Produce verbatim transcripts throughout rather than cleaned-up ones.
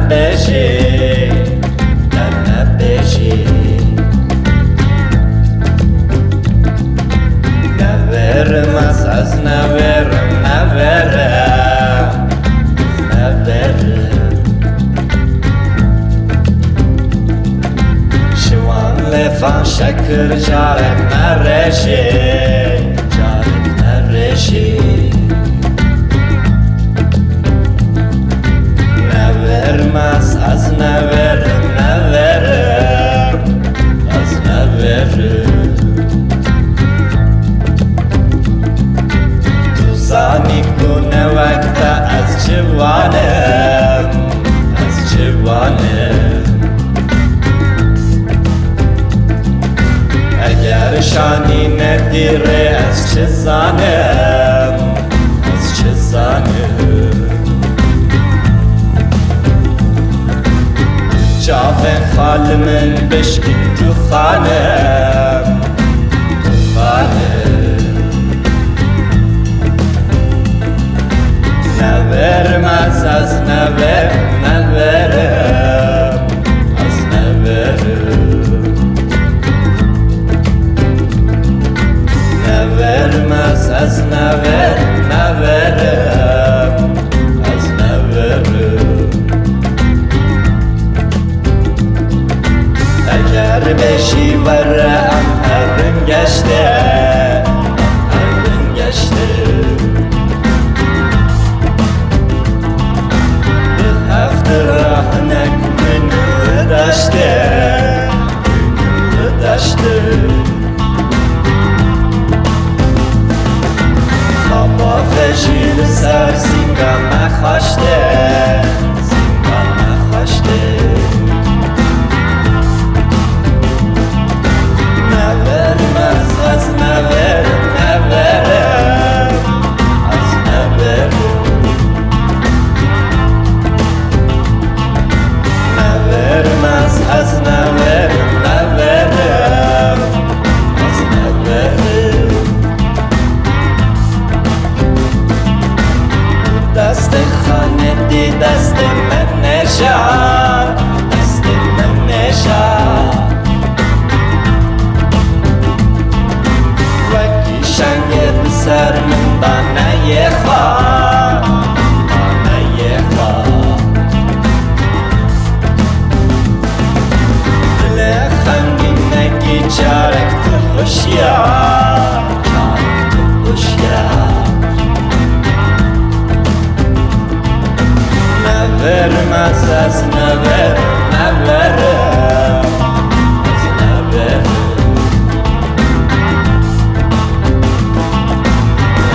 Bêjî, te nebêjî. Neverim ez, ez neverim, neverim, neverim. Ji wan lêfan şekir carek merejê, carek merejê. Neverim ez, ez neverim, neverim, ez neverim. Tu zanî ku ne wek te ez ciwan im, ez ciwan im. Eger şanî nedî rê ez çi zanim, ez çi zanim. Çavên xal min bişkî tu xanim, tu xanim. Neverim ez, ez neverim, neverim, ez neverim. Neverim ez, ez neverim, neverim, ez neverim. Eger bêjî were em herin geştê, em herin geştê. Bi heft re hinek min li deştê, min li deştê. Baba vejî li ser zînga me xaştê, zînga me xaştê. Neverim ez, ez neverim, neverim, ez neverim. Neverim ez, ez neverim, neverim, ez neverim. Destê xanetî destê me neja, destê me neja. Wekî şengê bi ser min daneyê xwe, daneyê xwe. Dilê xemgînekî carek tu hişyar, carek tu hişyar. Neverim ez, ez neverim, neverim, ez neverim.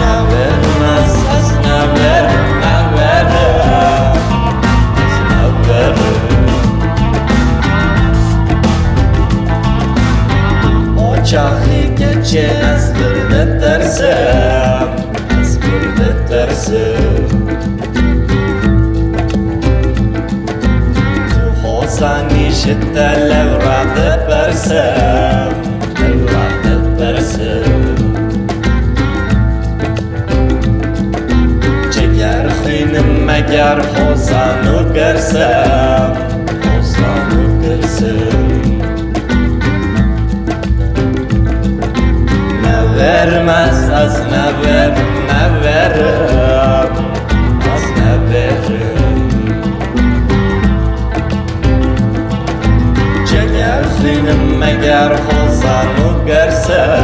Neverim ez, ez neverim, neverim, ez neverim. O çaxî keçê ez pir ditirsim, ez pir ditirsim. Tu hozanî ji te lewra dipirsim, lewra dipirsim. Ciger xwînim meger hozan û girsim, hozan û girsim. Neverim ez, ez neverim, neverim, ez neverim. Ciger xwînim meger hozan û girsim,